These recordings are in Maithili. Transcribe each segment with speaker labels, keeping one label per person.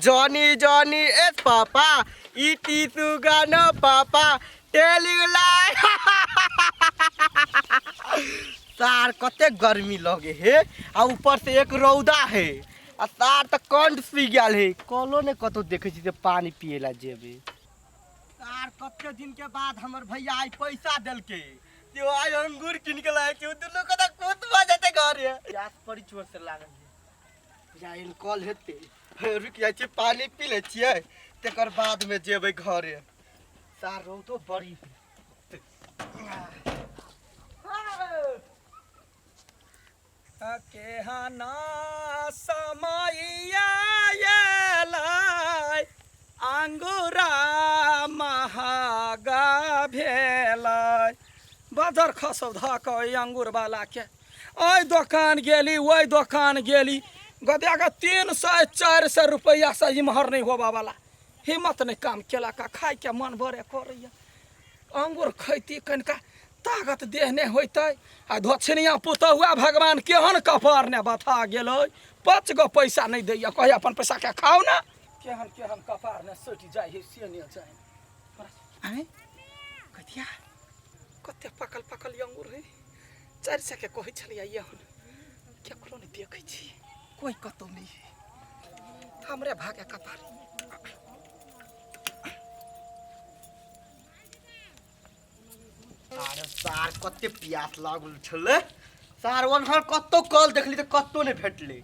Speaker 1: Johnny Johnny yes papa इटी सुगानो पापा टेलिंग लाई। सार कते गर्मी लगे हे आ ऊपर से एक रौदा हे आ सार त कंड सुई गेल हे। कलो ने कतौ देखै छी जे पानी पिए ला जेबे। सार कते दिन के बाद हमर भैया आइ पैसा देलके त्यो आइ अंगूर किन के लाए के दुनू के त कूद भ जेते घरे। प्यास बड़ी जोर से लागल हे, जाइन कल हेते रुकि जाइ छियै, पानी पी लै छियै तकर बाद में जेबै घरे। सार रौदो बड़ी
Speaker 2: केहना समैया एलै अंगूरा महगा भेलै। बजर खसौ धऽ कऽ ओहि अंगूरवलाके, ओहि दोकान गेली ओहि दोकान गेली, गदियाके 300 400 रुपैआसँ इम्हर नहि होबऽवला। हिम्मत नहि काम केलक आ खाइके मन बड़े करैए। अंगूर खैती कनिका ताकत देह नहि होइतै। आ धोछनिया पुतहुआ भगवान केहन कपार ने बथा गेलै, 5 गो पैसा नहि दैए, कहैए अपन पैसाके खाउ ने। केहन केहन कपार ने सटि जाइ है से नहि जानि। आँय कथिया कते पकल पकल अंगूर है, 400 के कहै छलियै एहन केकरो नहि देखै छी, कोइ कतौ नहि है, हमरे भागे कपार।
Speaker 1: अरे सार कते प्यास लागल छलै सार, ओन्हर कतौ कल देखली तऽ कतौ नहि भेटलै।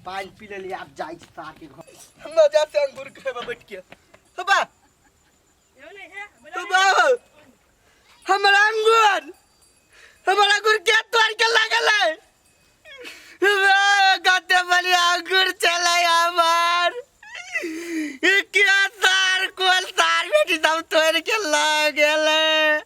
Speaker 1: पानि पी लेली, आब जाइ छी सार के घर, मजा से अंगूर खेबै बैठ के। बा बा हमरा अंगूर, हमरा अंगूर के तोड़ के लागल है? बा, कते बढ़िया अंगूर छलै हमर। ई क्या सार कोल सार बेटी सब तोड़ के लऽ गेलै।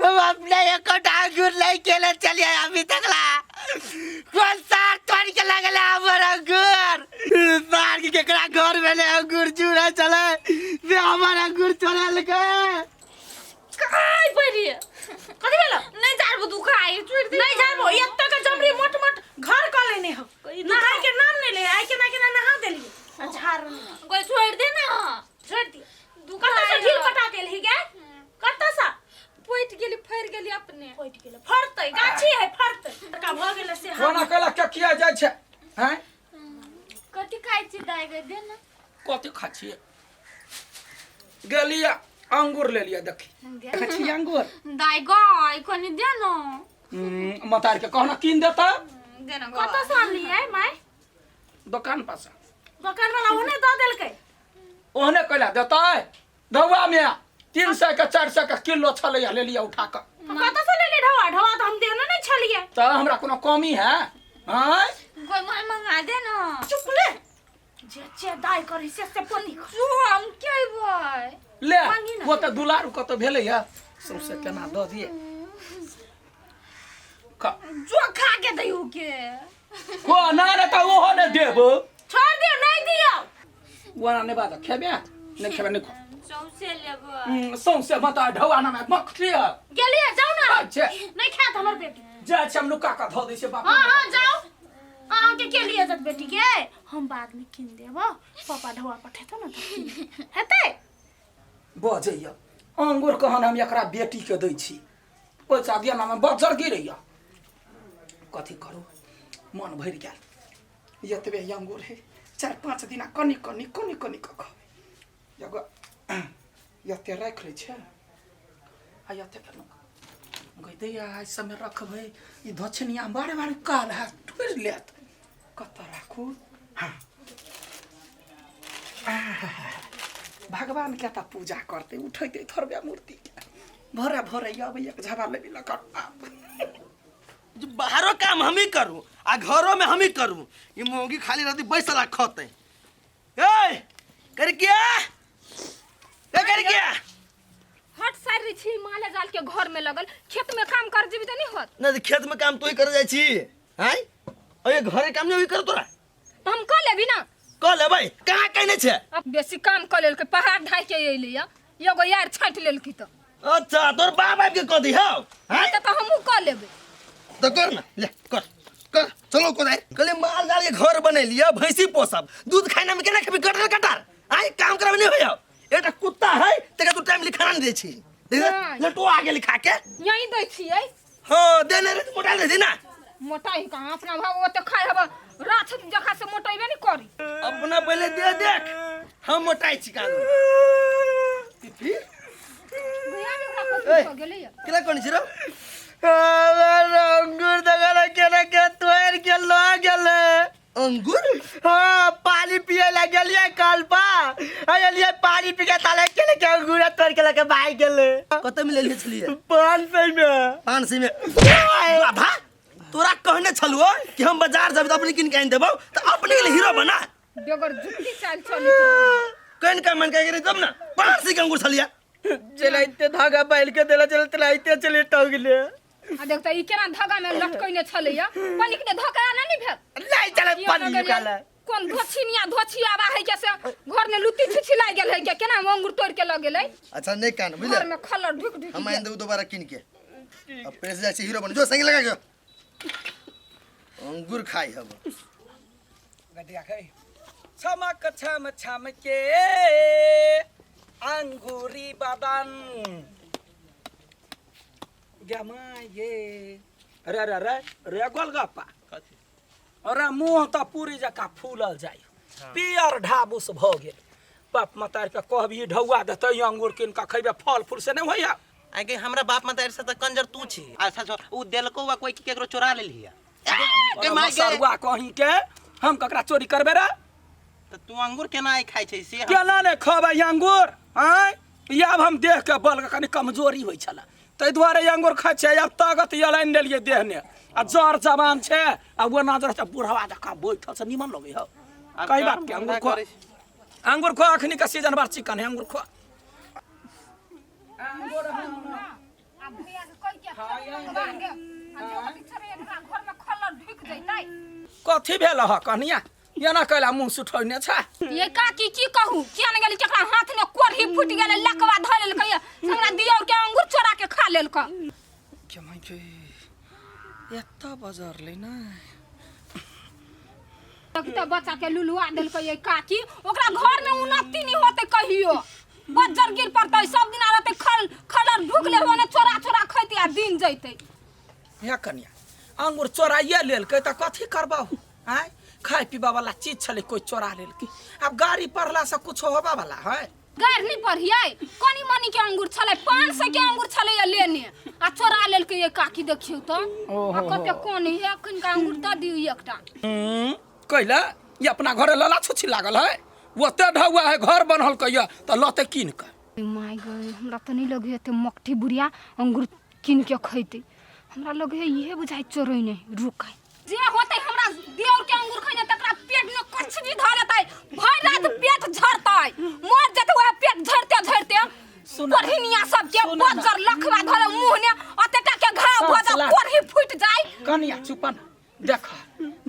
Speaker 1: हम अपने एकोटा अंगूर नहीं केले चलिए अभी तक ला। कोन सार तोड़ के लगले हमर अंगूर? सार के केकरा घर में ले अंगूर चूरा चले से हमर अंगूर चोरेलकै।
Speaker 3: काय पड़ी
Speaker 4: कथी भेलो?
Speaker 3: नहीं झाड़बो दुखाइ छोड़ दे।
Speaker 4: नहीं झाड़बो, एत्त के जमरी मोट मोट घर क लेने हो, नहाय के नाम नहीं ले, आइ के ना के ना नहा देलिए आ झाड़ नहीं।
Speaker 3: कोई छोड़ दे ना।
Speaker 4: छोड़ दे।
Speaker 3: दुखाइ
Speaker 4: कतऽ से ढील पटा देलही गे? कतऽ से?
Speaker 3: पटि गेली, फड़ि गेली अपने।
Speaker 4: पटि गेलै, फड़तै गाछी है, फड़तै। बड़का भऽ गेलै से।
Speaker 2: कोना कैला के किया जाइ छै? हैं
Speaker 3: कथी खाइ छी दाइ गे, दे ना।
Speaker 2: कथी खाइ छियै? गेलियै अंगूर ले लिअ, देखी देखै छी अंगूर।
Speaker 3: दाइ गय कनि दे ना।
Speaker 2: मतार के कहना कीन देता।
Speaker 3: दे ना।
Speaker 4: कतऽ से आनलियै माय?
Speaker 2: दोकान पर से।
Speaker 4: दोकान वाला ओहने दऽ देलकै?
Speaker 2: ओहने कैला देतै? ढौआ में 300 के 400 के किलो छलैया, ले लिअ उठा कऽ।
Speaker 4: तऽ कतऽ से लेली ढौआ? ढौआ तऽ हम देने नहि छलियै।
Speaker 2: तऽ हमरा कोनो कमी है? आँय
Speaker 3: कोई माय मंगा दे ना।
Speaker 4: चुप ले, जे जे दाइ करी से से पोती कर।
Speaker 3: जो हम के अइबै
Speaker 2: ले।
Speaker 4: मांगी ना।
Speaker 2: ओ तऽ दुलारू कतौ भेलैया, सौंसे केना दऽ दिए खा।
Speaker 3: जो खा के दैयौ के
Speaker 2: हो ना ना तऽ ओहो नहि देब।
Speaker 4: छोड़ दियौ, नहि दियौ।
Speaker 2: ओना नहि बात खेबे नहि खेबे नहि खो।
Speaker 3: सौंसे लेबै।
Speaker 2: सौंसे मत ढौआ नामे मखली
Speaker 4: गेलियै, जाउ ना।
Speaker 2: अच्छा।
Speaker 4: नहि खायत हमर बेटी।
Speaker 2: जाइ छी हम, नुका कऽ धऽ दै छियै बाप।
Speaker 4: हाँ हाँ जाउ, अहाँके के लिए जत बेटी के हम बाद में कीन देब, पापा ढौआ पठेतो ना तब कीन देब। हेतै?
Speaker 2: बजैया अंगूर कहन हम एकरा बेटी के दै छी, पैसा दिया नामे बज्जर गिरैया। कथी करू, मन भरि गेल। एतबे अंगूर है, 4-5 दिना कनि कनि कनि कनि कऽ खबै। एगो एते राखि लै छै आ एते केना गै दैया एहि सबमे रखबै, ई धोछनिया बारे बारे काल है टुरि लेत। कतऽ राखू? हाँ आहा, भगवान के तऽ पूजा करते उठेते थोड़बे मूर्ति के भोरे भोरे अबै एक झबा लेबी लऽ कऽ बाप।
Speaker 1: जे बाहरो काम हमही करू आ घरो में हमही करू, ई मौगी खाली रहती बैसल आ खतै। ए कर क्या, ए कर क्या
Speaker 3: हट सारी छी माले जाल के घर में लगल, खेत में काम कर जेबी त नहीं होत।
Speaker 1: नहीं तो खेत में काम तू ही कर जाय छी हैं, अरे घरे काम नहीं कर तोरा।
Speaker 3: तो हम कर लेबी ना।
Speaker 1: कर लेबै कहाँ कहने छे?
Speaker 3: अब बेसी काम कर लेलकै, पहाड़ ढाई के अइली या एगो यार छाँटि लेलकी। तऽ
Speaker 5: अच्छा तोर बाप आबि के कह दी हौ हैं
Speaker 3: तऽ हमहूँ कऽ लेबै।
Speaker 5: तो कर ना, ले कर कर, चलो को जाए। कहले माल जाल के घर बनेलिए, भैंसी पोसब, दूध खाना में केना खेबी? कटर कटर आइ काम करबे नहीं होय। एकटा कुत्ता है तकरा तू टाइम लिखाना नहीं दै छी। देख
Speaker 3: नहि।
Speaker 5: लटो आ गेल खा के।
Speaker 3: यहीं दै छियै।
Speaker 5: हां देने रे, मोटा दे दे ना।
Speaker 3: मोटाइ कहाँ अपना भाव ओते खाइ हब राछ जखा से मोटेबे नहीं करी।
Speaker 5: अपना पहले दे देख हम मोटाइ छी कान। फिर
Speaker 3: भैया ने ओकरा कथी भऽ गेलैया?
Speaker 5: केना कोन छी रो?
Speaker 1: अंगूर दगड़ा केना के तोड़ के ल गेलै।
Speaker 5: अंगूर?
Speaker 1: हाँ, पानी पिए ला गेलिए कल पा, अलिए पानी पी के ताले के लेके अंगूर तोड़ के लेके भाग गेलै।
Speaker 5: कत में लेलिए छलिए?
Speaker 1: 500 में।
Speaker 5: 500 में। राधा तोरा कहने छलुओ कि हम बाजार जाबे त अपने किन के आनि देबौ, त अपने के लिए हीरो बना।
Speaker 3: बेगर जुत्ती चाल चली
Speaker 5: कन का मन के तब ना 500 के अंगूर छलिया।
Speaker 1: चलाइते धागा बैल के देला चल चलाइते चले टंगले।
Speaker 3: आ देख त ई केना धागा में लटकैने छलैया, पनिक ने धोखा ना नहीं भेल?
Speaker 1: नहीं चले
Speaker 3: ई
Speaker 1: पानी
Speaker 3: ओना गेलियै,
Speaker 1: निकाले।
Speaker 3: कोन धोछिनिया धोछी आबा है के से घर में लुत्ती छिछि लागि गेल है के, केना अंगूर तोड़ के ल गेलै?
Speaker 5: अच्छा नहीं कान बुझले,
Speaker 3: घर में खलर ढुक ढुक
Speaker 5: हम आनि देबौ दोबारा किन के। अब प्रेस जाइ छी हीरो बन जो संगे लगा के अंगूर खाई हम।
Speaker 2: गदिया खाई छमक छम छम के अंगूरी बदन गमाये। अरे अरे अरे रे गोलगप्पा, अरे मुँह तऽ पूरी जकाँ फूलल जाइ, पियर ढाबुस भऽ गेल। बाप मतार के कहबी ढौआ देतै अंगूर कीन कऽ खैबे, फल फूल से नहि होइया।
Speaker 6: आगे हमरा बाप मतार से त कंजर तू छी। अच्छा छो उ देलको वा कोई केकरो चोरा लेलिया?
Speaker 2: के माय के सरुआ कहीं के हम ककरा चोरी करबे रे?
Speaker 6: त तू अंगूर केना आई खाइ छै से?
Speaker 2: केना नहि खबै अंगूर? आँय आब हम देह के बल के कनि कमजोरी होइ छलै ताहि दुआरे अंगूर खाइ छियै। आब ताकत अलानि लेलियै देह ने, आ जर जवान छै आ ओना जे रहै छै बुढ़वा जकाँ बैठल से निमन लगै हौ। कई बात के अंगूर खो, अंगूर खो, अखनी के सीजन बार चिकन है, अंगूर खो।
Speaker 3: अंगूर आ भैया के कहि के मंगवा के आ जो कथी छलै एकरा घर में खल्लर ढुकि जैतै।
Speaker 2: कथी भेल ह कनिया एना कैला मुँह सुठौने छ?
Speaker 3: ये काकी की कहू, किया ने गेली केकरा हाथ में कोढ़ी फूटि गेलै, लकवा धऽ लेलकै, हमरा दियौर के अंगूर चोरा के खा लेलकै।
Speaker 2: के माय के एत्ता बजरलै ना।
Speaker 3: त बच्चा के लुलुआ देलकै ये काकी, ओकरा घर में उन्नति नहीं होते कहियो, बज्जर गिर पड़तै सब दिन रहतै खल खलर ढुकले होने चोरा चोरा खैते आ दिन जैतै।
Speaker 2: हे कनिया अंगूर चोराइए लेलकै तऽ कथी करबहु? आँय खाय पीबा वाला चीज छलै कोई चोरा लेलकै, आब गाड़ी पड़ला से कुछो होबा वाला है?
Speaker 3: गारि नहीं पढ़ियै, कनी मनी के अंगूर छलै, 500 के अंगूर छलै या लेने आ चोरा लेलकै ये काकी। देखियौ तऽ आ कते कोन हे, किनका अंगूर दऽ दियौ एकटा।
Speaker 2: कैला ये अपना घरे लला छुछी लागल है, ओते ढौआ है घर बनल कहिया तऽ लते कीन के।
Speaker 3: My गई हमरा तऽ नहीं लगे एते मकठी बुढ़िया अंगूर कीन के खैतै, हमरा लगे इहे बुझाइ चोरै नहीं रुकै जे होतै। हमरा देवर के अंगूर खैने तकरा पेट में कुछ भी धऽ लेतै, भरि रात पेट झरतै, मर जेतै वएह पेट झरते झरते। कोढ़िनिया सबके बज्जर लखवा धरे मुँह ने अतेटा के घाव भऽ जाए, कोढ़ी फूटि जाय।
Speaker 2: कनिया चुपन देख,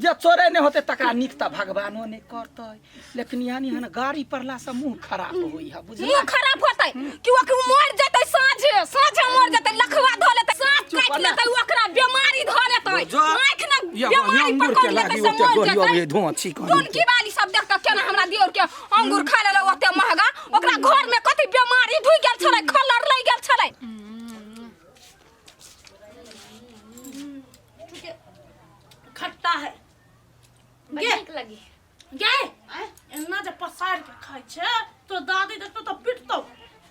Speaker 2: जे चोरे नहीं होते तकरा नीक तऽ भगवानो नहीं करतै, लेकिन यानी हन गाड़ी पड़ला से मुंह खराब होई है बुझलियै?
Speaker 3: मुंह खराब होतै कि ओक मर जेतै, साँझे साँझे मर जेतै, लखवा धऽ लेतै, साँप काटि लेतै, ओकरा बीमारी धऽ लेतै, आँखि ने बीमारी पकड़ लेतै से मर जेतै।
Speaker 2: धुआं छी
Speaker 3: टोनकी वाली सब देखतै केना हमरा दियोर के अंगूर खा लेलै ओते महंगा, ओकरा घर में कथी बीमारी ढुकि गेल छलै, खलर लागि गेल छलै।
Speaker 4: खट्टा है गे
Speaker 7: लगी
Speaker 4: गे, एना जे पसार के खाइ छै तो दादी देखतो तो पिटतो।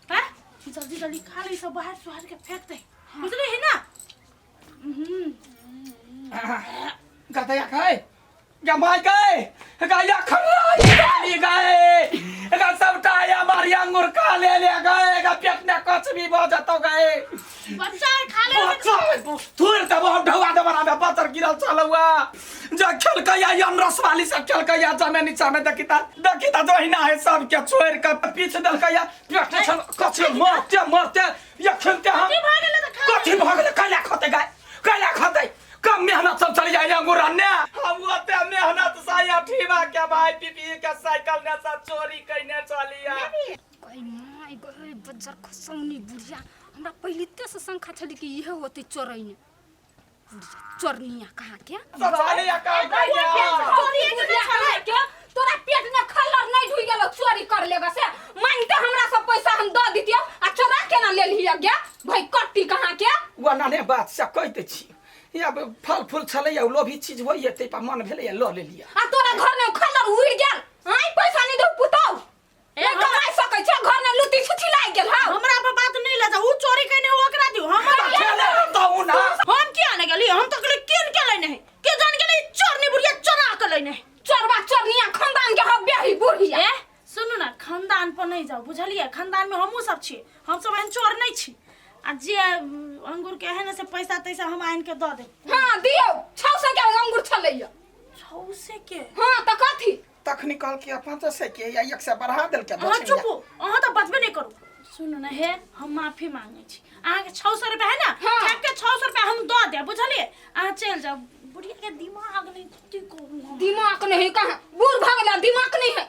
Speaker 4: हैं जल्दी जल्दी खा ले, सब बाहर सुहार के फेंक दे, बुझली है ना?
Speaker 2: गदया खाए गमाय गए गया खराई गाली गए गा सबटा या मारी अंगूर खा ले ले गए गा पेट में कुछ भी भ जतो गए।
Speaker 4: बच्चा खा ले
Speaker 2: बच्चा थोड़ तब हम ढवा दे बना में पत्थर गिरल चलुआ जो खेल के या अनरस वाली सब खेल के या जमे नीचा में देखिता देखिता जो हिना है सब के छोड़ के पीछ दल के या पेट में छल कछ मरते मरते या खेलते हम
Speaker 4: कथी भऽ गेलै तऽ खा
Speaker 2: कथी भऽ गेलै? कैला खते गाय, कैला खते? कम मेहनत सब चल जाए अंगूर अन्ने हम ओते मेहनत से अठीवा के भाई पीपी के साइकिल ने से चोरी कइने चलिया।
Speaker 3: कहि my गए बज्जर खसौनी बुढ़िया हमरा बहुते से शंका छली कि इहे होतै चोरैने चोरनिया कहाँ के
Speaker 2: चोरी
Speaker 3: के तोरा पेट में खल्लर नहीं ढुइ गेलो चोरी कर लेगा से मांगते हमरा सब पैसा हम दऽ दितियौ आ चोरा केना लेलही गे भाई कट्टी कहाँ के
Speaker 2: वा नाने बात से कहि दै छी या फल फूल छलैया ओ लोभी चीज होइए ताहि पर मन भेलैया लऽ लेलियै
Speaker 3: आ तोरा घर में खल्लर उड़ गेल आइ पैसा नहीं दो पुतौ
Speaker 4: ए,
Speaker 3: ए कमाइ सकै छै घर में लुटी छुछी लागि गेल हौ
Speaker 4: हमरा पर बात नहीं ले जाओ उ चोरी केने ओकरा दियो हमरा
Speaker 2: खेले दऊ ना
Speaker 4: हम किया ने गेली हम तो कहली किन के लेने है के जान गेली चोर नहीं बुढ़िया चोरा के लेने है
Speaker 3: चोरबा चोरनिया खानदान के हौ ब्याही बुढ़िया
Speaker 4: ए सुनू ना खानदान पर नहीं जाओ बुझलिए खानदान में हमहूँ सब छी हम सब एहन चोर नहीं छी आ जे अंगूर के है ना से पैसा तैसा हम आनि के दऽ देब
Speaker 3: हाँ दियौ 600 के अंगूर छलैया
Speaker 4: 600 के
Speaker 3: हाँ तऽ कथी
Speaker 2: तखनी कहलकै 500 के या 100 बढ़ा देलकै
Speaker 4: अहाँ चुप हो अहाँ तऽ बजबे नहीं करू सुनू ना हे हम माफी मांगे छी अहाँके 600 रुपया है ना
Speaker 3: हाँ।
Speaker 4: खेप के 600 रुपया हम दऽ देब बुझलिए अहाँ चलि जाउ बुढ़िया के दिमाग नहीं कथी करू हम
Speaker 3: दिमाग नहीं कहाँ बूढ़ भऽ गेला दिमाग नहीं है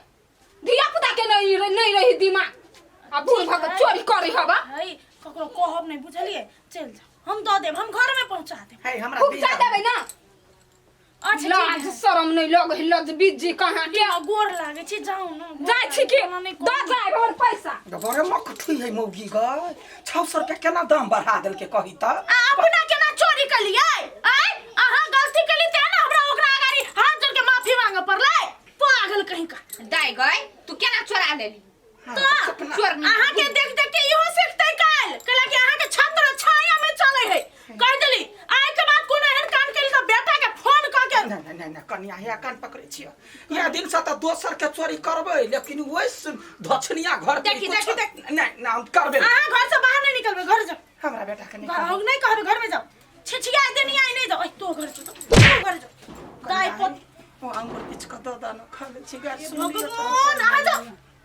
Speaker 3: धिया पुता के नहीं नहीं रही दिमाग आ बूढ़ भऽ के चोरी करी हवा
Speaker 4: है ककरो कहब नहीं बुझलिए चलि जाउ हम दऽ देब हम घर में पहुंचा देब
Speaker 2: है हमरा
Speaker 3: खूब
Speaker 2: दिया।
Speaker 3: चाह देबै ना
Speaker 4: अच्छा
Speaker 3: लाज
Speaker 4: ठीक है।
Speaker 3: शरम नहीं लग है लज बिज्जी कहाँ के
Speaker 4: लिअ, गोर लागे छी जाउ न गोर
Speaker 3: जाइ छी के
Speaker 4: लागै छी, नहि
Speaker 3: दऽ जाय हमर पैसा
Speaker 2: बड़े मकठुई है मौगी गय 600 रुपया केना दाम बढ़ा देलकै कही तऽ
Speaker 4: आ अपना केना चोरी केलियै आय अहाँ गलती केली तें ने हमरा ओकरा अगाड़ी हाथ जोड़ के माफी मांगे पड़लै पागल कहीं का
Speaker 3: दाय गय तू केना चोरा लेली
Speaker 4: तो
Speaker 3: चोर
Speaker 4: अहाँ के देख देख के इहो सीखते काल कहला कि अहाँ के छत्र छाया में चले है कह देली आइ के बाद कोनो एहन कांड केली तऽ बेटा के फोन क के
Speaker 2: नहीं नहीं नहीं कनिया हे कान पकड़े छियो या दिन से तऽ दोसर के चोरी करबै लेकिन ओहि धछनिया घर के
Speaker 4: देखी,
Speaker 2: कुछ-
Speaker 4: देखी, देखी।
Speaker 2: नहीं नहीं हम करबै नहीं।
Speaker 4: अहाँ घर से बाहर नहीं निकलबै घर जाओ
Speaker 2: हमरा बेटा के नहीं
Speaker 4: घर नहीं कहबै घर में जाओ छिछिया देनी आई नहीं जाओ ऐ तो घर जाओ तो घर जाओ दाई पोत
Speaker 2: ओ अंगूर किछु कऽ दऽ दऽ ने खा लै छी गाय सुन लिअ तऽ।
Speaker 4: भगवान अहाँ जाओ।